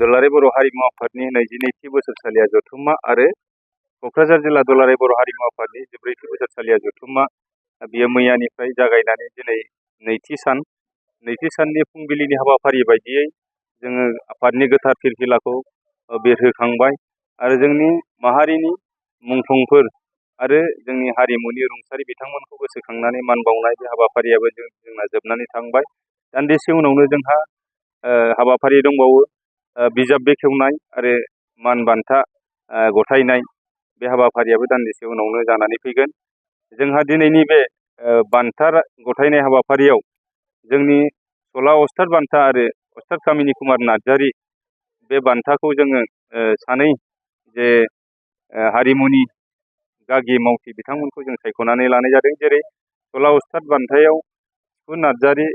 दुलाराय बर' हारिमु आफादनि 22थि बोसोरसालिया जथुम्मा आरो क'क्राझार जिल्ला दुलाराय बर' हारिमु आफादनि 14थि बोसोरसालिया जथुम्मा बियो मैयानिफ्राय जागायनानै दिनै नैथि साननि फुंबिलिनि हाबाफारि बायदियै जोङो आफादनि गोथार फिरफिलाखौ बेरहोखांबाय आरो जोंनि माहारिनि मुंख्लंफोर आरो जोंनि हारिमुनि रुंसारि बिथांमोनखौ गोसोखांनानै मान बावनाय बे हाबाफारियाबो जोंना जोबनानै थांबाय। दान्दिसे उनावनो जोंहा हाबाफारि दंबावो बिजाब बेखेवनाय आरो मान बान्था गथायनाय बे हाबाफारियाबो दान्दिसे उनावनो जानानै फैगोन। जोंहा दिनैनि बे बान्था गथायनाय हाबाफारियाव जोंनि सला अस्ताद बान्था आरो अस्ताद कामिनि कुमार नार्जारि बे बान्थाखौ जोङो सानै जे हारिमुनि गागि मावथि बिथांमोनखौ जों सायख'नानै लानाय जादों। जेरै सला अस्ताद बान्थायाव सिफु नार्जारि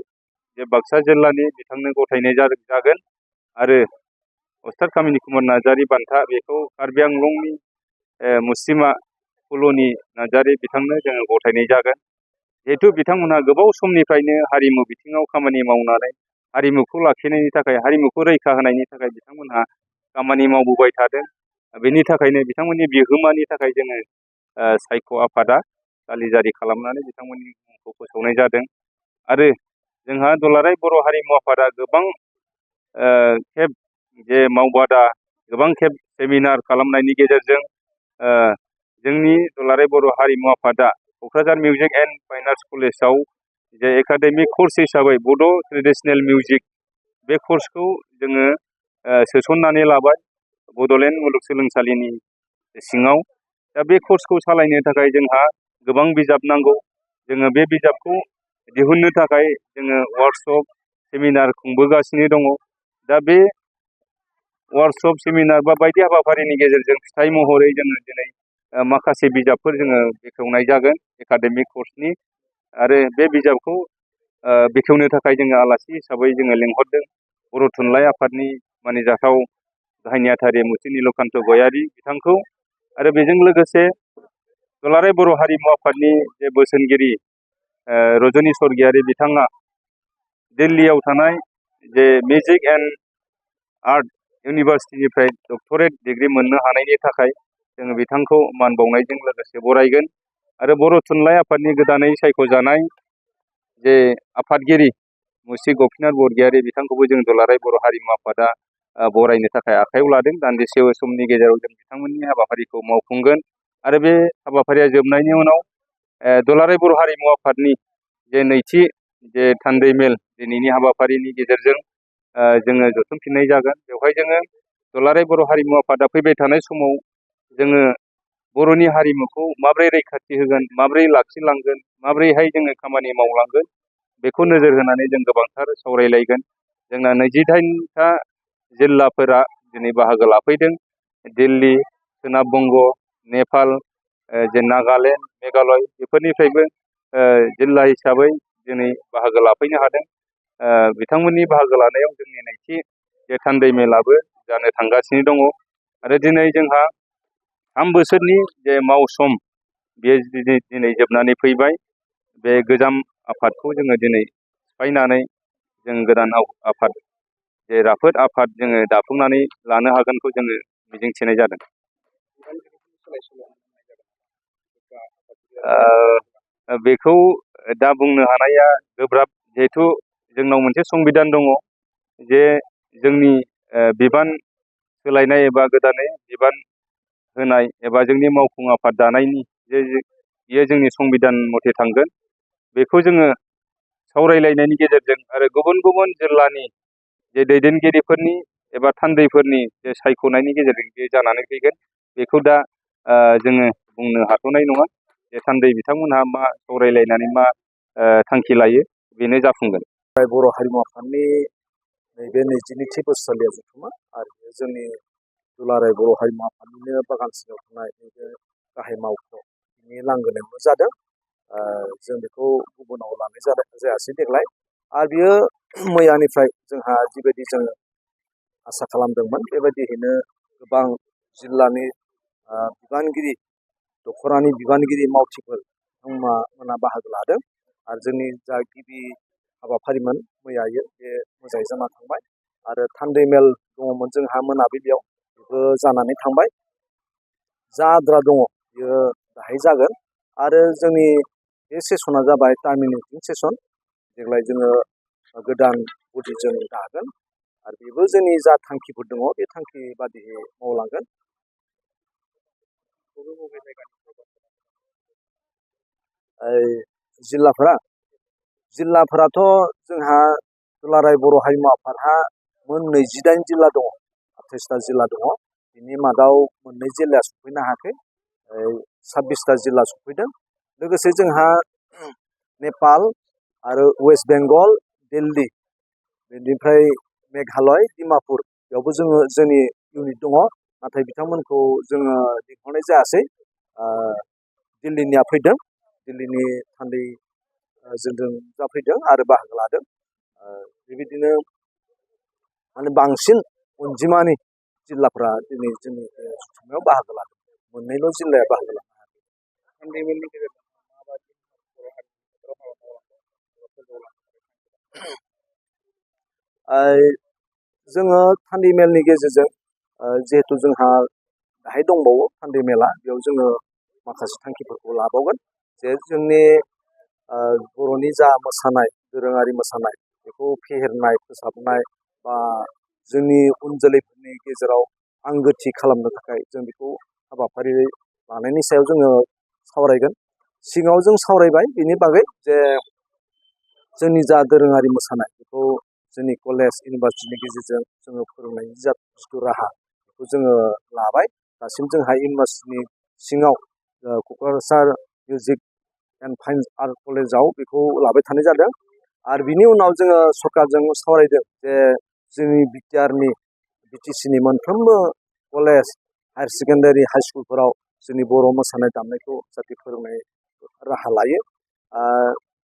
जे बाक्सा जिल्लानि बिथांनो गथायनाय जागोन आरो अस्ताद कामिनि कुमार नार्जारि बान्था बेखौ कार्बि आंलंनि मुस्रिमा फुलनि नार्जारि बिथांनो जोङो गथायनाय जागोन। जिहेथु बिथांमोनहा गोबाव समनिफ्रायनो हारिमु बिथिङाव खामानि मावनानै हारिमुखौ लाखिनायनि थाखाय हारिमुखौ रैखा होनायनि थाखाय बिथांमोनहा खामानि मावबोबाय थादों। बेनि थाखायनो बिथांमोननि बिहोमानि थाखाय जोङो सायख' आफादा सालिजारि खालामनानै बिथांमोननि मुंखौ फोसावनाय जादों। आरो जोंहा दुलाराय बर' हारिमु आफादा गोबां खेब जे मावबादा गोबां खेब सेमिनार खालामनायनि गेजेरजों जोंनि दुलाराय बर' हारिमु आफादा Kokrajhar music and fine arts कलेजाव जे एकाडेमिक कर्स हिसाबै बड' ट्रेडिसनेल मिउजिक बे कर्सखौ जोङो सोसननानै लाबाय बड'लेण्ड मुलुगसोलोंसालिनि सिङाव। दा बे कर्सखौ सालायनो थाखाय जोंहा गोबां बिजाब नांगौ। जोङो बे बिजाबखौ दिहुननो थाखाय जोङो वार्कशप सेमिनार खुंबोगासिनो दङ। दा बे वार्कशप सेमिनार बा बायदि हाबाफारिनि गेजेरजों फिथाइ महरै जोङो दिनै माखासे बिजाबफोर जोङो बेखेवनाय जागोन एकाडेमिक कर्सनि। आरो बे बिजाबखौ बेखेवनो थाखाय जोङो आलासि हिसाबै जोङो लिंहरदों बर' थुनलाइ आफादनि मानिजाथाव गाहाय नेहाथारि मुथि निलकान्त गयारि बिथांखौ। आरो बेजों लोगोसे दुलाराय बर' हारिमु आफादनि जे बोसोनगिरि रजनि स्वर्गियारि बिथाङा दिल्लीयाव थानाय जे मिउजिक एन्ड आर्ट इउनिभार्सिटिनिफ्राय डक्टरेट डिग्री मोननो हानायनि थाखाय जोङो बिथांखौ मान बावनायजों लोगोसे बरायगोन। आरो बर' थुनलाइ आफादनि गोदानै सायख'जानाय जे आफादगिरि मुस्रि गपिनाथ बरगयारि बिथांखौबो जों दुलाराय बर' हारिमु आफादा बरायनो थाखाय आखायाव लादों। दान्दिसे समनि गेजेराव जों बिथांमोननि हाबाफारिखौ मावफुंगोन। आरो बे हाबाफारिया जोबनायनि उनाव दुलाराय बर' हारिमु आफादनि जे नैथि जे थान्दै मेल दिनैनि हाबाफारिनि गेजेरजों जोङो जथुमफिननाय जागोन। बेवहाय जोङो दुलाराय बर' हारिमु आफादा फैबाय थानाय समाव जोङो बर'नि हारिमुखौ माबोरै रैखाथि होगोन, माबोरै लाखिलांगोन, माबोरैहाय जोङो खामानि मावलांगोन बेखौ नोजोर होनानै जों गोबांथार सावरायलायगोन। जोंना 28था जिल्लाफोरा दिनै बाहागो लाफैदों। दिल्ली, सोनाब बंग, नेपाल, जे नागालेण्ड, मेघालय बेफोरनिफ्रायबो जिल्ला हिसाबै दिनै बाहागो लाफैनो हादों। बिथांमोननि बाहागो लानायाव जोंनि नैथि जे थान्दै मेलाबो जानो थांगासिनो दङ। आरो दिनै जोंहा 3 बोसोरनि जे मावसम बेयो दिनै जोबनानै फैबाय। बे गोजाम आफादखौ जोङो दिनै सिफायनानै जों गोदान आफाद जे राफोद आफाद जोङो दाफुंनानै लानो हागोनखौ जोङो मिजिंथिनाय जादों। बेखौ दा बुंनो हानाया गोब्राब। जिहेथु जोंनाव मोनसे संबिधान दङ जे जोंनि बिबान सोलायनाय एबा गोदानै बिबान होनाय एबा जोंनि मावफुं आफाद दानायनि जे बेयो जोंनि संबिधान मथे थांगोन। बेखौ जोङो सावरायलायनायनि गेजेरजों आरो गुबुन गुबुन जिल्लानि जे दैदेनगिरिफोरनि एबा थान्दैफोरनि जे सायख'नायनि गेजेरजों बे जानानै फैगोन। बेखौ दा जोङो बुंनो हाथ'नाय नङा। जे थान्दै बिथांमोनहा मा सावरायलायनानै मा थांखि लायो बेनो जाफुंगोन। बर' हारिमु आफादनि नैबे 22थि बोसोरसालिया जथुम्मा आरो जोंनि दुलाराय बर' हारिमु आफादनिनो बागान सिङाव थानाय नैबे गाहाय मावख'नि लांगोनायावनो जादों। जों बेखौ गुबुनाव लानाय जायासै देग्लाय। आरो बियो मैयानिफ्राय जोंहा जिबायदि जोङो आसा खालामदोंमोन बेबायदियैनो गोबां जिल्लानि बिबानगिरि दख'रानि बिबानगिरि मावथिफोर बिथांमोना बाहागो लादों। आरो जोंनि जा गिबि हाबाफारिमोन मैयायो बे मोजाङै जाना थांबाय। आरो थान्दै मेल दङमोन जोंहा मोनाबिलियाव बेबो जानानै थांबाय। जा आद्रा दङ बियो दाहाय जागोन आरो जोंनि बे सेसना जाबाय टार्मिनेटिं सेसन। देग्लाय जोङो गोदान बडिजों दागोन आरो बेबो जोंनि जा थांखिफोर दङ बे थांखि बादियै मावलांगोन। जिल्लाफोराथ' जोंहा दुलाराय बर' हारिमु आफादहा मोन 28 जिल्ला दङ, 28टा जिल्ला दङ। बिनि मादाव मोननै जिल्लाया सफैनो हायाखै, 26टा जिल्ला सफैदों। लोगोसे जोंहा नेपाल आरो वेस्ट बेंगल, दिल्ली, बेनिफ्राय मेघालय, डिमापुर बेयावबो जोंनि इउनिट दङ। नाथाय बिथांमोनखौ जोङो लिंहरनाय जायासै। दिल्लीनिया फैदों, दिल्लीनि थान्दै जोंजों जाफैदों आरो बाहागो लादों। बेबायदिनो माने बांसिन अनजिमानि जिल्लाफ्रा दिनै जोंनि जथुम्मायाव बाहागो लादों। मोननैल' जिल्लाया बाहागो लानो हायाखै। जोङो थान्दै मेलनि गेजेरजों जिहेथु जोंहा दाहाय दंबावो थान्दै मेला, बेयाव जोङो माखासे थांखिफोरखौ लाबावगोन। जे जोंनि बर'नि जा मोसानाय, दोरोङारि मोसानाय बेखौ फेहेरनाय, फोसाबनाय बा जोंनि उन जोलैफोरनि गेजेराव आंगोथि खालामनो थाखाय जों बेखौ हाबाफारि लानायनि सायाव जोङो सावरायगोन। सिगाङाव जों सावरायबाय बेनि बागै जे जोंनि जा दोरोङारि मोसानाय बेखौ जोंनि कलेज इउनिभारसिटिनि गेजेरजों जोङो फोरोंनायनि जा जिथु राहा बेखौ जोङो लाबाय। दासिम जोंहा इउनिभारसिटिनि सिङाव Kokrajhar music and fine art कलेजाव बेखौ लाबाय थानाय जादों। आरो बिनि उनाव जोङो सरकारजों सावरायदों जे जोंनि बिटिसिनि मोनफ्रोमबो कलेज, हायार सेकेन्डारि, हाइ स्कुलफोराव जोंनि बर' मोसानाय दामनायखौ जाहाथे फोरोंनाय राहा लायो।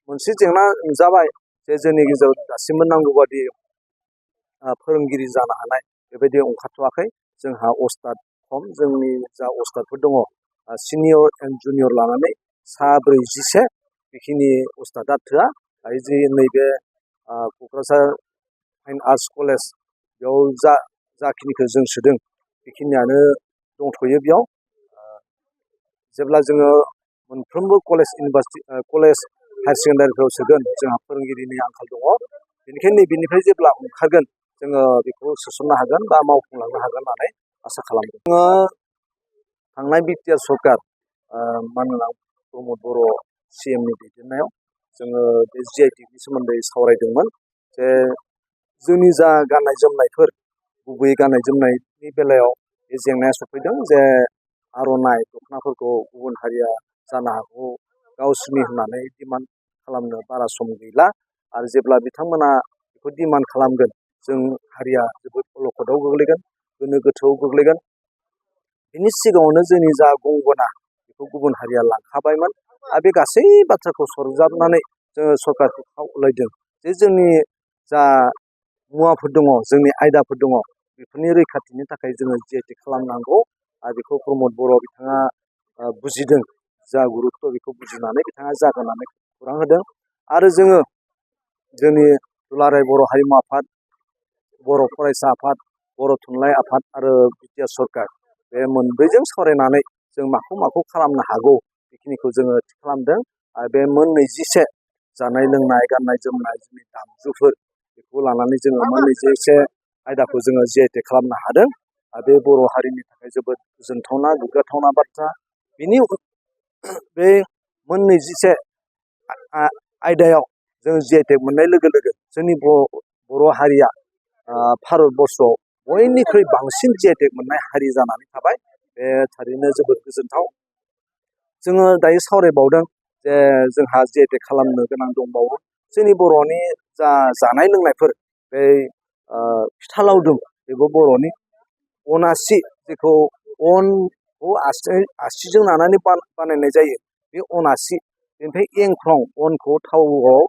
मोनसे जेंना नुजाबाय जे जोंनि गेजेराव दासिमबो नांगौ बादि फोरोंगिरि जानो हानाय बेबायदि ओंखारथ'वाखै। जोंहा अस्ताद खम, जोंनि जा अस्तादफोर दङ सिनियर एन्ड जुनियर लानानै सा 46 बेखिनि अस्तादा थोआ। आरो जि नैबे क'क्राझार फाइन आर्ट्स कलेज बेयाव जाखिनिखौ जों सोदों बेखिनियानो दंथ'यो बेयाव। जेब्ला जोङो मोनफ्रोमबो कलेज, इउनिभारसिटि, कलेज हायार सेकेन्डारिफ्राव सोगोन जोंहा फोरोंगिरिनि आंखाल दङ। बेनिखायनो नैबेनिफ्राय जेब्ला ओंखारगोन जोङो बेखौ सोसननो हागोन बा मावफुंलांनो हागोन होननानै आसा खालामदों। जोङो थांनाय बिटिआर सरकार मानोना प्रमद बर' CMनि दैदेननायाव जोङो बे GI/TECनि सोमोन्दै सावरायदोंमोन जे जोंनि जा गाननाय जोमनायफोर, गुबैयै गाननाय जोमनायनि बेलायाव बे जेंनाया सफैदों जे आर'नाइ दख'नाफोरखौ गुबुन हारिया जानो हागौ गावसोरनि होननानै डिमान्ड खालामनो बारा सम गैला। आरो जेब्ला बिथांमोना बेखौ डिमान्ड खालामगोन जों हारिया जोबोद अलखदाव गोग्लैगोन, गोनो गोथोआव गोग्लैगोन। बिनि सिगाङावनो जोंनि जा गंगना बेखौ गुबुन हारिया लांखाबायमोन। आरो बे गासै बाथ्राखौ सरजाबनानै जोङो सरकारखौ खावलायदों जे जोंनि जा मुवाफोर दङ, जोंनि आयदाफोर दङ, बेफोरनि रैखाथिनि थाखाय जोङो GI/TEC खालामनांगौ। आरो बेखौ प्रमद बर' बिथाङा बुजिदों, जा गुरुत्त' बेखौ बुजिनानै बिथाङा जागोन होननानै खौरां होदों। आरो जोङो जोंनि दुलाराय बर' हारिमु आफाद, बर' फरायसा आफाद, बर' थुनलाइ आफाद आरो बिटिआर सरकार बे मोनब्रैजों सावरायनानै जों माखौ खालामनो हागौ बेखिनिखौ जोङो थि खालामदों। आरो बे मोन 21 जानाय लोंनाय, गाननाय जोमनाय, जोंनि दामजुफोर बेखौ लानानै जोङो मोन 21 आयदाखौ जोङो GI/TEC खालामनो हादों। आरो बे बर' हारिनि थाखाय जोबोद गोजोनथावना, गोग्गाथावना बाथ्रा। बे मोन 21 आयदायाव जों GI/TEC मोननाय लोगो लोगो जोंनि बर' हारिया भारतबर्सआव बयनिख्रुइ बांसिन GI/TEC मोननाय हारि जानानै थाबाय। बे थारैनो जोबोद गोजोनथाव। जोङो दायो सावरायबावदों जे जोंहा GI/TEC खालामनो गोनां दंबावो। जोंनि बर'नि जा जानाय लोंनायफोर, बे फिथा लावदुम बेबो बर'नि। अनासि, जेखौ अनखौ आसिजों नानानै बानायनाय जायो, बे अनासि। बेनिफ्राय एंख्रं, अनखौ थावआव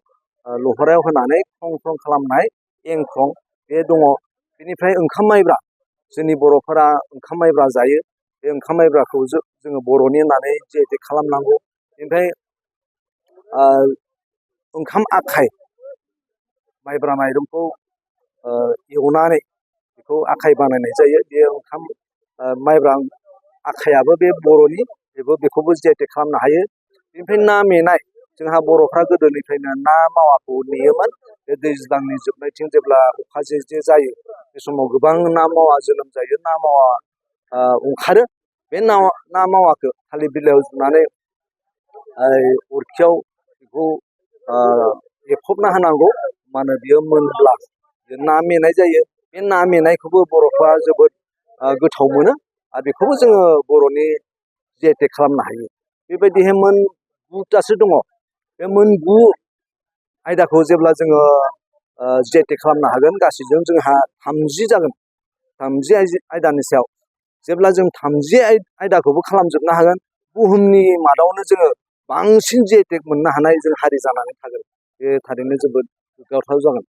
लहरायाव होनानै ख्रं ख्रं खालामनाय एंख्रं, बे दङ। बेनिफ्राय ओंखाम माइब्रा, जोंनि बर'फोरा ओंखाम माइब्रा जायो। बे ओंखाम माइब्राखौ जोङो बर'नि होननानै GI/TEC खालामनांगौ। बेनिफ्राय ओंखाम आखाइ, माइब्रा माइरंखौ एवनानै बेखौ आखाइ बानायनाय जायो। बे ओंखाम माइब्रा आखाइयाबो बे बर'नि बेखौबो जि आइ टेग खालामनो हायो। बेनिफ्राय ना मेनाय, जोंहा बर'फ्रा गोदोनिफ्रायनो ना मावाखौ नेयोमोन। बे दैज्लांनि जोबनायथिं जेब्ला अखा जे जे जायो, बे समाव गोबां ना मावा जोनोम जायो, ना मावा ओंखारो। बे ना मावाखौ थालिर बिलाइयाव जुनानै अरखियाव बेखौ एफबना होनांगौ। मानो बियो मोनब्ला ना मेनाय जायो। बे ना मेनायखौबो बर'फ्रा जोबोद गोथाव मोनो आरो बेखौबो जोङो बर'नि जि आइ टेग खालामनो हायो। बेबायदिहाय मोन 9तासो दङ। बे मोन 9 आयदाखौ जेब्ला जोङो जि आइ टेग खालामनो हागोन, गासैजों जोंहा 30 जागोन। 30 आयदानि सायाव जेब्ला जों 30 आयदाखौबो खालामजोबनो हागोन, बुहुमनि मादावनो जोङो बांसिन जि आइ टेग मोननो हानाय जों हारि जानानै थागोन। बे थारैनो जोबोद गोग्गाथाव जागोन।